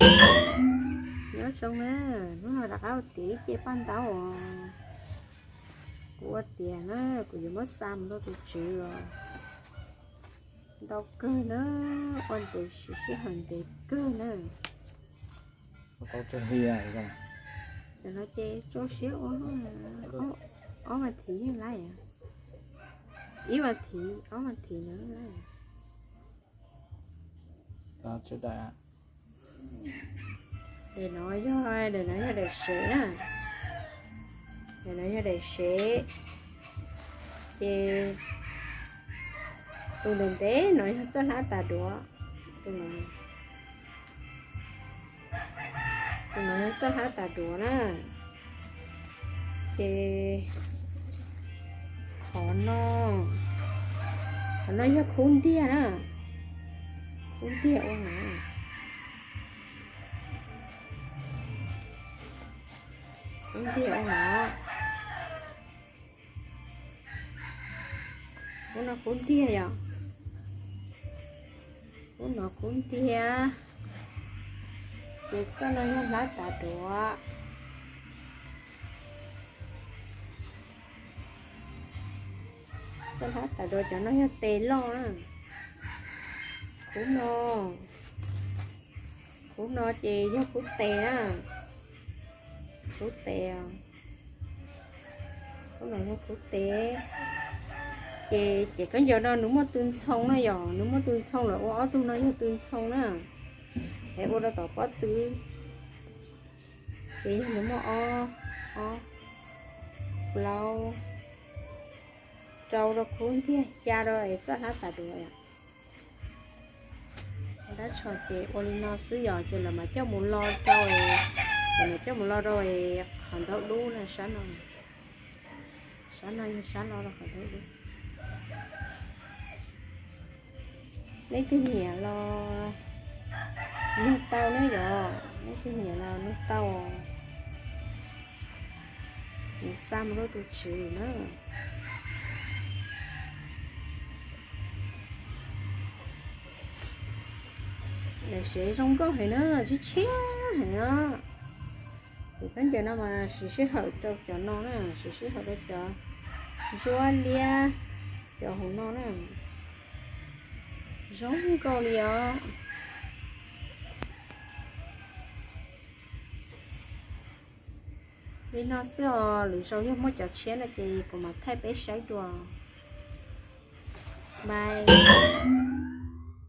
Nyob zoo na, hnub no rov qab ua tiav ib ce paj ntaub os. Kuv ua tiav na, kuv yuav muab xa mus rau tus tswv os. Ntau kawg na, ua ntev siv sij hawm ntev kawg na. Ntawm no ces rau siab ua, ob vas thiv yeej laib, ib vas thiv ob vas thiv na. Daim no yog, daim no yog daim sev na. Daim no yog daim sev. Ces tus ntev ntev no yog txoj hlab tas duav. Tus no, tus no yog txoj hlab tas duav na. Ces qhov no, qhov no yog khub ntiag na. Khub ntiag ua no, khub ntiag ua no. Khub no khub ntiag yom. Khub no khub ntiag. Ces txoj no yog hlab tas duav. Txoj hlab tas duav, cov no yog tes loj na. Khub no, khub no ces yog khub tes na. Khub tes, khub no yog khub tes. Ces ces khaub ncaws no nws muaj tw ntxhoo na yom, nws muaj tw ntxhoo lawm ua ob tug no yog tw ntxhoo na. Es ua rau tom pob tw, ces yog nws muaj ob, ob, plaub, rau rau khub ntiag, xya rau es txoj hlab tas duav. Dab tsho ces ua li no xwb yom, ces lawv mam coj mus lo rau, lawv mam coj mus lo rau qhov ntaub dub na, sab no. Sab no yog sab lo rau qhov ntaub dub. Leej twg nyiam los nug tau na yom, leej twg nyiam los nug tau. Nws xa mus rau tus tswv na. Daim sev zoo nkauj heev na, tshiab tshiab heev os. Tus khaub ncaws no mas siv sij hawm rau cov no na, siv sij hawm rau cov ntsuab liab, cov hauv no na. Zoo nkauj li os. Li no xwb os, lwm zaus yog muaj cov tshiab no ces kuv mam thaij peb saib dua. Bye.